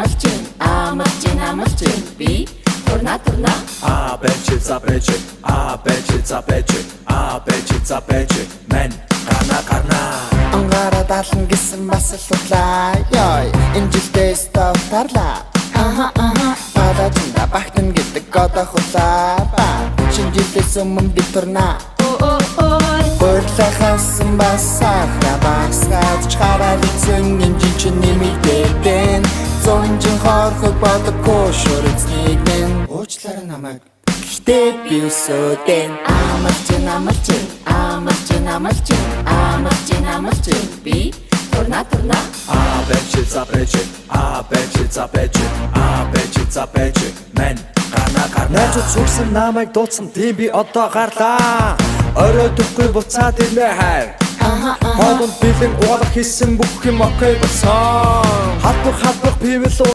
Амарч гин, амарч гин, амарч гин. Би турна, турна. А Б Ч За Б Ч А Б Ч За Б Ч А Б Ч За Б Ч Мэн гарна, гарна. Ангараа даална гэсэн бас л судлаа. Йой, энэ жилдээ стоп тарлаа. Аха, аха. Палажинда багтана гэдэг одоо хулаа. Ба шинэ жилээс өмнө би турнаа. Гурлахасан бас сахра багсгаад ч хараад эзэн энэ жил чинь нэмэгдээд. Зунжин хорхог бодохгүй шүр эзнийг минь. Уучлаарай намайг. Гэхдээ би өсөөдэн. Амарч гин, амарч гин, амарч гин, амарч гин, амарч гин, амарч гин. Би турна, турна. А Б Ч За Б Ч А Б Ч За Б Ч А Б Ч За Б Ч Мэн гарна, гарна. Найзууд сүрсэн, намайг дуудсан, тийм би одоо гарлаа. Орой төхгүй буцаад ирнэ хайр. Хоолнд бэлэн угаалга хийсэн, бүх юм okay болсон. Халдвар, халдвар пивэл.